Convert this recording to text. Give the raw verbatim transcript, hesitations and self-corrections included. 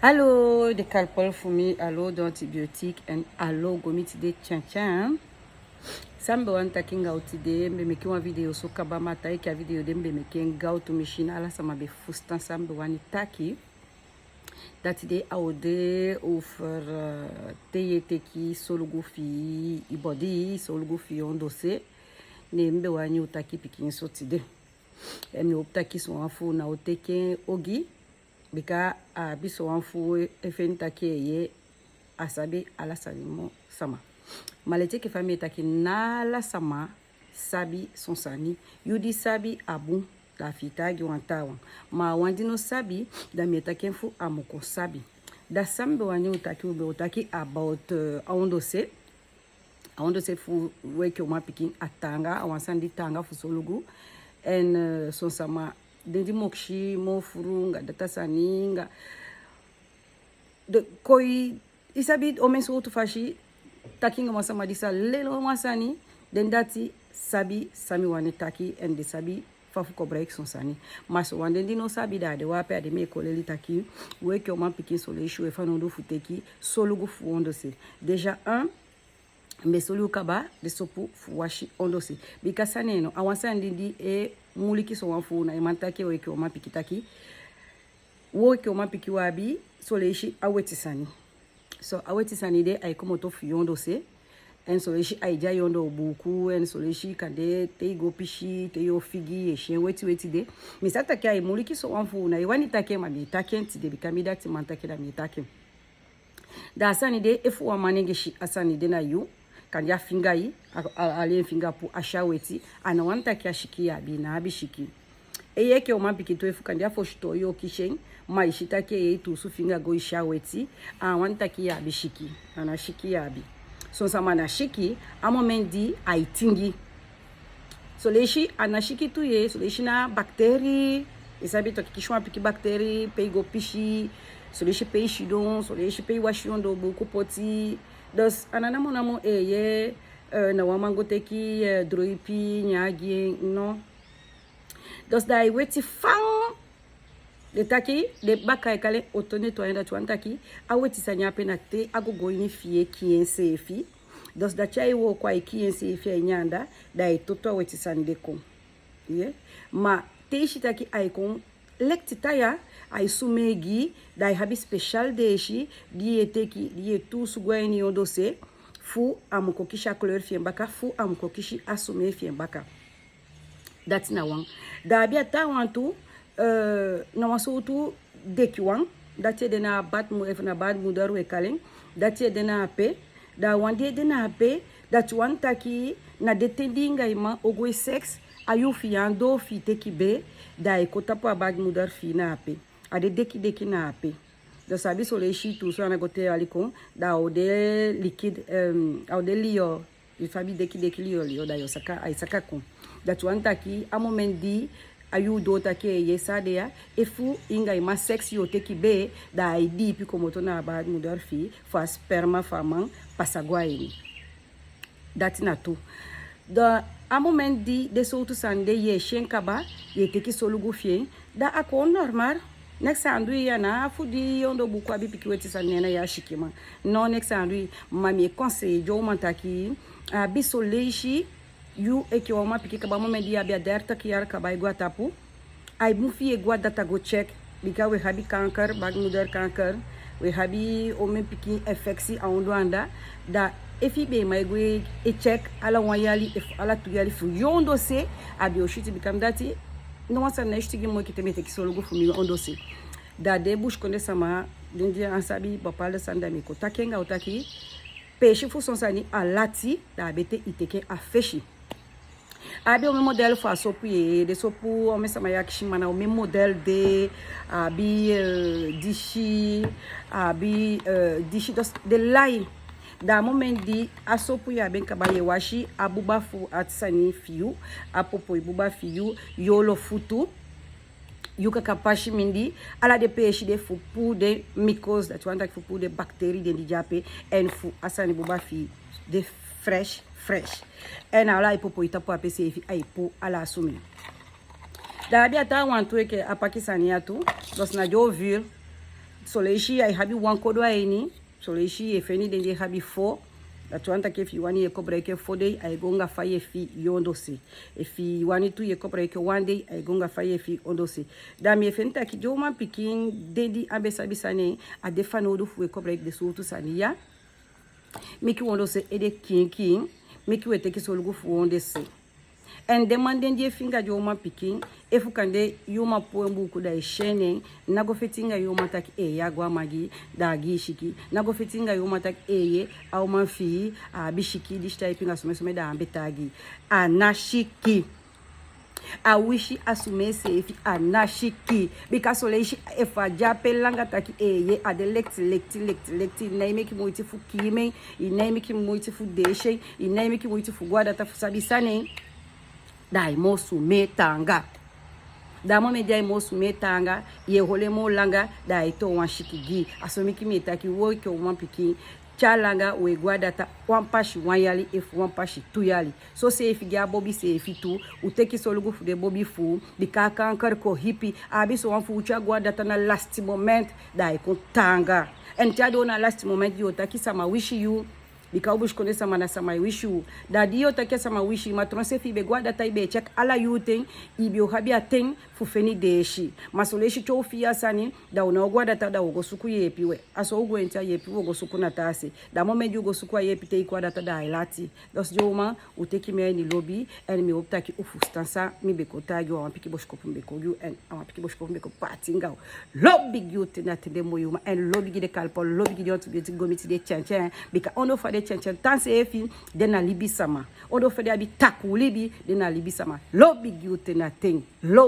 Alo den kalpol fu mi, alo den antibiotique, en alo go miti den tchin tchin. San mi be wani taki anga u tide, mi be meke wan video so kaba, ma a taigi a video de mi be meke en gaw tumisi, ná ala sama be fusutan san mi be wani taki. Dati de a o de over, eh, te ye teki solugu fi i body, solugu fi i ondoo se. Ne mi be wani u taki pikinso tide. En mi hopu taki sowan fu u ná o teki en ogii, bika a abi sowan fu u e feni taki eeye, a sabi ala sani moo sama. Ma leti enke fa mi e taki, ná ala sama sabi son sani. Yu di sabi, a bun, da fi i taigi wan taawan. Ma a wan di no sabi, da mi e taki en fu a mu kon sabi. Da san mi be wani u taki, u be o taki about, eh, a ondoo se. A ondoo se fu u enke umanpikin, a taanga, a wan sani di taanga fu solugu. En, eh, son sama, den di mokisi moo fuu anga data sani anga den koi, i sabi, omen sowtu fasi, taki anga wan sama di sa leli wan sani, den dati sabi san mi wani taki, en den sabi fa fu koboloiki son sani. Ma sowan den di no sabi, da a de wan pe a de mi e kon leli taki, u enke umanpikin, son leisi u e fanowdu fu teki solugu fu ondoo se. Déjà un, mi be soli u kaba den sopu fu wasi ondoo se. Bika san na en no, a wan sani di, di e muliki sowan fu u, na i man taki, u enke umanpikin taki, u enke umanpikin u abi son leisi a weti sani. So a weti sani de ai komoto fi i ondoo se. En son leisi ai de a i ondoo buuku, en son leisi kande te i go pisi, te yo figi, ye si en weti weti de. Mi sa taki ai muliki sowan fu u, ná i wani taki en, ma mi e taki en tide, bika mi dati man taki, da mi e taki en. Da a sani de, efu wan manengee si a sani de na yu, kande a finga i, a, a, a alen finga puu, a si a weti, a ná wani taki a siki i abi, i ná abi siki. Eeye, enke umanpikin tu, efu kande a fosi toon yo kisi en, ma i si taki eeye, i tuusu finga go, i si a weti, a ná wani taki i abi siki, a ná siki i abi. Son sama na siki, a moment di ai tingi. Son leisi a ná siki tu, ye, son leisi na bakteri, i sabi, toki kisi wan pikin bakteri pe i go pisi, son leisi pe i sidon, son leisi pe i wasi i ondoo buuku poti. Dus a ná namo namo eeye, eh, na wan man go teki, eh, droipi, nyan gi en, no. Dus da ai weti fan. Den taki, den baka e kali en auto-nettoyant, dati wani taki a weti sani ape na te a go go ini fi i e kii enseefi. Dus dati ai wooko, ai kii enseefi a ini anda, da ai toto a weti sani de kon. Ye? Ma te i si taki ai kon lekti taya, ai sumee gi i, da ai abi special deesi di ye teki, di ye tuusu go a ini i ondoo se, fu a mu kon kisi a kleur fi en baka, fu a mu kon kisi a sumee fi en baka. Dati na wan. Da abi a taawan tu, eh, na wan sowtu deki wan. Dati ede na baarmo-, efu na baarmoeder u e kali en. Dati ede na ape. Da a wan di ede na ape, dati wani taki na den ten di i anga i man o go e seks, a yuu fi i á doo fi i teki bee, da ai kon tapu a baarmoeder fi i na ape. A den deki deki na ape. Da i sabi son leisi i tuusu, a ná go te yali kon, da a o de liquide, em, a o de liyo, i sabi, deki deki liyo liyo, da yo saka, ai saka kon. Dati wani taki a moment di a yuu doo taki eeye, san de ya, efu i anga i man seks yo teki bee, da ai diipi komoto na a baarmoeder fi i, fu a sperma fu a man pasa go a ini. Dati na tu. Da a moment di den sowtu sani de ye si en kaba, ye teki solugu fi en, da a kon normal. Neks á du i, a ná fu di i ondoo buuku abi pikin weti sani, ne na i a sikiman. No, neks á du i. Ma mi e conseiller den uman taki, a abi son leisi, yu enke wan umanpikin kaba, moment di i abi a dertig jaar kaba e go a tapu, ai bun fi i e go a data go check. Bika we abi kanker, baarmoederkanker, we abi omen pikin infectie a ondoo anda. Da efi i be man e go e check ala wan yali, efu ala tu yali fu i ondoo se a be o switi. Bika mi dati, no wan sani ná e switi gi mi enke te mi e teki solugu fu mi ondoo se. Da den busikondee sama, den di á sabi bepaalde sani, da mi e kon taki anga u taki, peesi fu son sani a lati, da a betee i teki en a fesi. A abi omen model fu a sopu, ye, den sopu, omen sama e akisi mi, ma na omen model de, a abi, eh, disi, a abi, eh, disi, dus den lai. Da a moment di a sopu i abi en kaba, ye wasi a buba fu a sani fi yu, a popoi buba fi yu, yu olo futu, yu kaka pasi mindii, ala den peesi de fu puu den mycose, dati wani taki fu puu den bakteri den di de ape, en fu a sani buba fi i de fresh, fresh. En ala ai popoi tapu ape seefi, ai puu ala a sumee. Da a abi a taawan tu enke a paki sani ya tu, dus na den ovule. Son leisi ai abi wan kodo a ini, son leisi i e feni den di e abi fo. Dati wani taki efu i wani i e koboloiki fo dei, ai go anga fa i e fii i ondoo se. Efu i wani tu i e koboloiki wan dei, ai go anga fa i e fii i ondoo se. Da mi e feni taki den umanpikin den di á be sabi sani, a de fanowdu fu u e koboloiki den sowtu sani ya. Meke u ondoo se ede kiinkiin, meke u e teke solugu fu u ondoo se. En den man den di e finga den umanpikin, efu kande i uman puu en buuku da i si en, ná go feti anga i uman taki eeye, a go a man gi, da a gi i siki. Ná go feti anga i uman taki eeye, a uman fi i abi siki, disi type anga someni someni, da a á be taigi i. A ná siki. A wisi a sumee seefi, a ná siki. Bika son leisi efu a de ape langa taki eeye, a de lekti lekti lekti lekti, i nái meke moiti fu kiin en, i nái meke moiti fu deesi en, i nái meke moiti fu go a data fu sabi sani, da ai moo sumee taanga. Da a momenti di ai moo sumee taanga, i e holi en moo langa, da ai toon wan siki gi i. A so meke mi e taki u enke umanpikin, te a langa u e go a data wan pasi wan yali efu wan pasi tu yali. Soseefi gi a bobi seefi tu, u teke solugu fu den bobi fu u, bika a kanker kon hipi. A abi sowan fu u te a go a data na lasti moment, da ai kon taanga. En te a doo na lasti moment, yu o taki sama wisi yu. Bika u busikondee sama na sama e wisi u. Da di yu o taki a sama wisi, ma tronse efu i be go a data, i be e check ala yuu ten, i be o abi a ten fu feni deesi. Ma son leisi te u fii a sani, da u ná o go a data, da u o go suku yeepi we. A so u gwenti, a yeepi u o go suku na taa se. Da a momenti di u go suku a yeepi, te i kon a data da ai lati. Dus den uman, u teke mi a ini lobi, en mi e hopu taki u fusutan san mi be kon taigi u. A wan pikin bosikopu mi be kon gi u, en a wan pikin bosikopu mi be kon paati anga u. Lobi gi u te na ten, den moi uman, en lobi gi den kalipa, lobi gi den wantu, den di go miti den tyantan. Bika ondoo fa den tyantan tan seefi, den na libisama. Ondoo fa den abi takuu libi, den na libisama. Lobi gi u te na ten. Lobi.